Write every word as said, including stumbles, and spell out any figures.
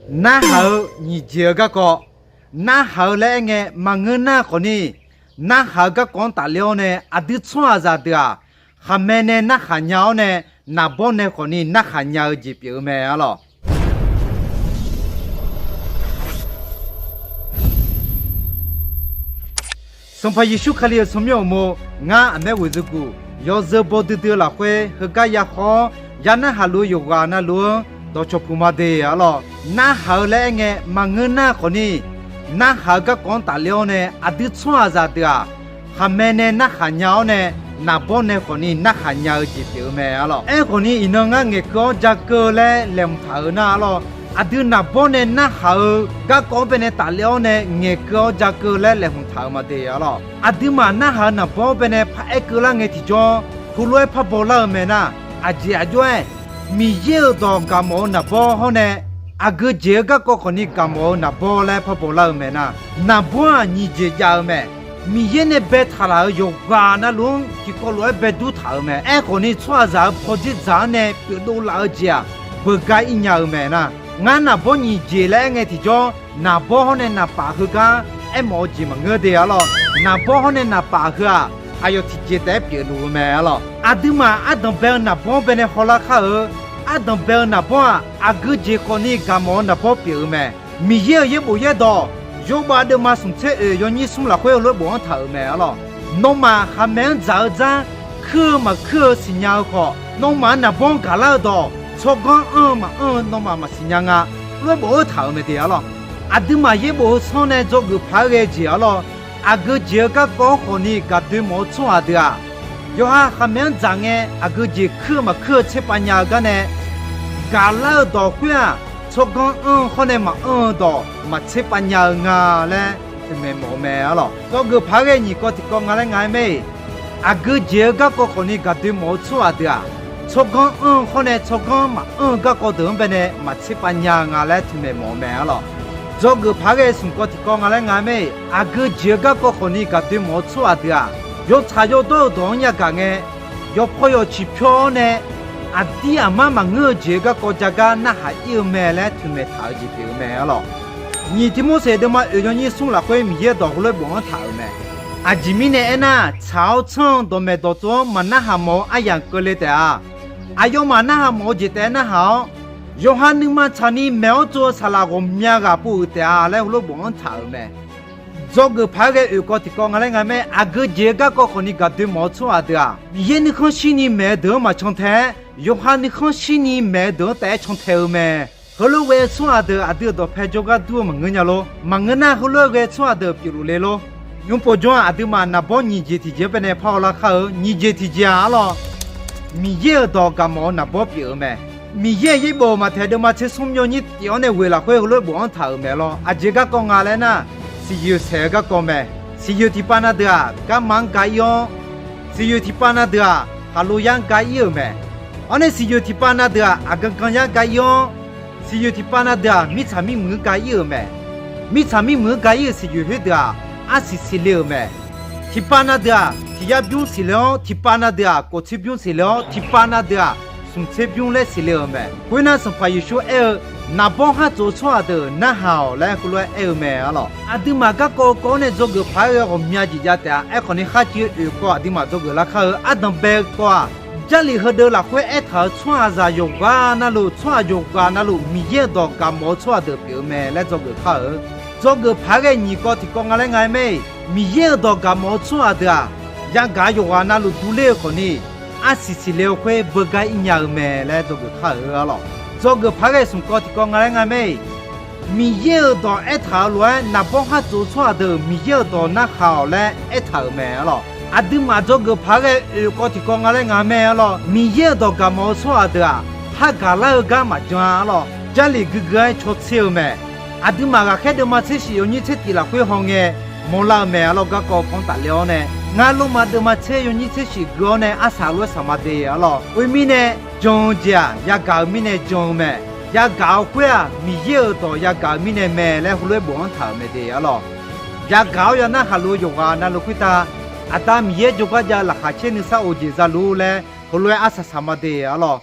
Narhaq-eu nyiq jeq-eu garkawv. Narhaq-eu laer aer ngae maqngeur nar khawfni, narhaq-eu garkawv-anr tafler-awr nae aqdui tsawrhaqzaq deuq-aq, khaqmae nae narhaq nya-awr nae, naqbawr nae khawfni narhaq nya-eu jeq pyeuf-eu mae arlawr. Sanqpaq Yeqsur Kali-euq tsawrmyanr uqmov, ngar aqmaer ghoeqzeu guq yawzeu baw duidui-eu lafkhoer heugar ya khawr-awr, ya narhaq luf-eu yawqghaq navluf-anr dawqcawq puq ma de arlawr. Narhaq-eu laer aer ngae maqngeur nar khawfni, narhaq-eu garkawv-anr tafler-awr nae aqdui tsawrhaqzaq deuq-aq, khaqmae nae narhaq nya-awr nae, naqbawr nae khawfni narhaq nya-eu jeq pyeuf-eu mae arlawr. Aerkhawfni, iqnan ngar ngaeqkeuv-awr ja keuv-eu laer laeqhmq taq-euq nar arlawr, aqdui naqbawr nae narhaq-eu garkawv-anr baenae tafler-awr nae ngaeqkeuv-awr ja keuv-eu laer laeqhmq taq-euq ma de arlawr. Aqduimaf narhaq-eu naqbawr-anr baenae paraer keuvlar ngae tiqjawr, heulof-aer par bawlar-eu mae nar, aqjeq aqjox-aer, Miqyaer-euq dawq gaqmawf-eu naqbawr hawr nae, aqgeu jeq-eu garkawv khawfni gaqmawf-eu naqbawr laer par bawlar-eu mae nar, naqbawr-aq nyiq jeq jav-eu mae. Miqyaer nae baetaq laf-euq yawqghaq navluf-anr tiqkawv lof-aer baedur taq-euq mae. Aerkhawfni, tsawrhaqzaq-euq pawdzer dzaq-anr nae pyeufdov laf-eu jeq-aq, beugar ir nya-eu mae nar, ngar naqbawr nyiq jeq laer aer ngae tiqjawr, naqbawr hawr nae naqpaf heugar aermawf-eu jeq maqngeur de arlawr. Naqbawr hawr nae naqpaf heu-aq, aqyawf tiqjeq taef-aer pyeufluf-eu mae arlawr. Aqduimaf ardanq bae-eu naqbawr-anr baenae hawlar khar-eu, ardanq bae-eu naqbawr-aq, aqgeu jeq khawfni gaqmawf-eu naqbawr pyeuf-eu mae. Miqyaer-euq yaerbof yaerdawq, Yawrbav deuvma smq tser oeq yawnyir smr lafkhoer heulof-aer bofanr taq-euq mae arlawr. Nawmaf khaqmae-anr dzaq-eu dzar, kuir-eu maqkuir-eu siqnya-eu khawf, nawmaf-euq naqbawr-anr gaqlar-eu dawq tsawrganr anr-eu maqanr-eu nawmaf maqsiq nya nga. Lof-aer bofanr taq-euq mae de arlawr. Aqduimaf yaerbof heu sanr nae dzawgeuf paq-aer ghae-eu jeq arlawr, aqgeu jeq-eu garkawv-anr khawfni gaqdoe mawf-eu tsawrhaq deuq-aq, yawqha khaqmae-anr dzaq ngae aqgeu jeq kuir-eu maqkuir-eu tserpav nya-eu gar nae, gaqlar-eu dawq khoer-aq, tsawrganr anr-eu hawr nae maqanr-eu dawq maqtserpav nya-eu nga laer toeqmaeq mawf-eu mae arlawr. Dzawgeuf paq-aer ghae nyiq kawv tiqkawv nga laer nga-aer mae-iq, aqgeu jeq-eu garkawv khawfni gaqdoe mawf-eu tsawrhaq deuq-aq, tsawrganr anr-eu hawr nae tsawrganr maqanr-eu garkawv deuq-anr baenae maqtserpav nya-eu nga laer toeqmaeq mawf-eu mae arlawr. Dzawgeuf paq-aer ghae smq kawv tiqkawv nga laer nga-aer mae-iq, aqgeu jeq-eu garkawv khawfni gaqdoe mawf-eu tsawrhaq deuq-aq, yawtsaq yawdawr-eu dawq-anr yagaq ngae, yawpaw yawciq pyawr-awr nae, aqdir aqmar maqngeur-eu jeq-eu garkawv ja gar narhaq ir-eu mae laer toeqmaeq taq-eu jeq pyeuf-eu mae arlawr. Nyiq Tirmorseq deuvma oeq yawnyir smr lafkhoer Miqyaer-euq dawq heulof-aer bofanr taq-euq mae. Aqjeq mirnae aernar, tsaq-awr tsanr-eu dawqmaeq dawqtsov-anr maqnarhaq mawf-eu aryamq keuvle taef-a. Aqyawfmaf narhaq mawf-eu jeq taef-aer narhaq-awr, yawqha nuima tsaqni maeq-awr tsov-eu saqlaq ghawqmya ghaq pov-euq taef-a laer heulof-aer bofanr taq-euq mae. Dzawgeuf paq-aer ghae oeq kawv tiqkawv nga laer nga mae, aqgeu jeq-eu garkawv khawfni gaqdoe mawf-eu tsawrhaq deuq-aq, Miqyaer nuikhanr shirni maeq-eu deuq-anr maqcan tae-aer, yawqha nuikhanr shirni maeq-eu deuq-anr taef-aer can tae-eu mae. Heulof ghae-eu tsawrhaq deuq aqdui-euq dawqpae jawrgar dur-eu maqngeur nya lor. Maqngeur nar, heulof-aer ghae-eu tsawrhaq deuq pyeufluf le lor. Nymr povjawr-aq, aqduimaf naqbawr nyiq jeq tiqjeq-anr baenae parhaw lar kar-eu. Nyiq jeq tiqjeq-aq arlawr, Miqyaer-euq dawq gaqmawf-eu naqbawr pyeuf-eu mae. Miqyaer-euq yaerbof Maqtaeq deuvma tser smr yawnyir tif-anr nae ghoeq lafkhoer heulof-aer bofanr taq-euq mae lor. Aqjeq garkawv nga laer nar, siqyoeq saeq-eu garkawv mae. Siqyoeq tiqpav na deuq-aq, garma-anr ga ir-awr, siqyoeq tiqpav na deuq-aq, khaqlo yar-anr ga ir-euq mae. Awr nae siqyoeq tiqpav na deuq-aq, aqgan gan yar ga ir-awr, siqyoeq tiqpav na deuq-aq, mirtsaq mirmuiq-anr ga ir-euq mae. Mirtsaq mirmuiq-anr ga ir-euq siqyoeq khoerdeuq-aq, arsiq siqle-euq mae. Tiqpav na deuq-aq, tiq yar bymr siqle-awr, tiqpav na deuq-aq, kof tser bymr siqle-awr, tiqpav na deuq-aq, smq tser bymr laer siqle-euq mae. Khoernar, Sanqpaq Yeqsur aer-eu, naqbawr khar tsof-eu tsawrhaq deuq narhaq-awq laer heulof-aer aer-eu mae arlawr. Aqduimaf garkawv kawv-anr nae dzawgeuf paq-aer ghae ghawqmya jeq jav taef-a. Aerkhawfni, khar civ oeq kawv aqduimaf dzawgeuf lar kar-eu ardanq bae-eu kawv-aq, Jarlif heudeuq lafkhoer aertaq-euq tsawrhaqzaq yawqghaq navluf, tsawrhaq yawqghaq navluf, Miqyaer-euq dawq gaqmawf-eu tsawrhaq deuq pyeuf-eu mae laer dzawgeuf kar-eu. Dzawgeuf paq-aer ghae nyiq kawv tiqkawv nga laer nga-aer mae-iq, Miqyaer-euq dawq gaqmawf-eu tsawrhaq deuq-aq, yagaq-eu yawqghaq navluf durler-eu khawfni, arsiq siqle-eu khoer beugar ir nya-eu mae laer dzawgeuf kar-eu arlawq. Dzawgeuf paq-aer ghae smq kawv tiqkawv nga laer nga mae-iq, Miqyaer-euq dawq aertaq-euq lof-aer naqbawr khar tsof-eu tsawrhaq deuq Miqyaer-euq dawq narhaq-awq laer aertaq-euq mae arlawq. Aqduimaf dzawgeuf paq-aer ghae oeq kawv tiqkawv nga laer nga mae arlawq. Miqyaer-euq dawq gaqmawf-eu tsawrhaq deuq-aq, hargaq lar-eu gar maqjan-a arlawq. Jarlif guiqgui-aer caw tser-eu mae. Aqduimaf ghaqkhaer deuvma tser shif yawnyir tser tif lafkhoer hawngae mawrlar-eu mae arlawq. Garkawv kawv-anr tafler-awr nae, ngar lormav deuvma tser yawnyir tser shif gui-awr nae arsaq lof-aer saqma de arlawq. Khoermirnae, jan-eu jeq-aq, yagaq-euq mirnae jan-eu mae. Yagaq-eu khoer-aq, Miqyaer-euq dawq yagaq-euq mirnae mae laer heulof-aer bofanr taq-euq mae de arlawq. Yagaq-awr yanar khaqlo-eu yawqghaq navluf khoertav, Aqda Miqyaer jawrgar jav-eu laqkhaq caer nuisar of jeq za luf laer heulof-aer arsaq saqma de arlawq.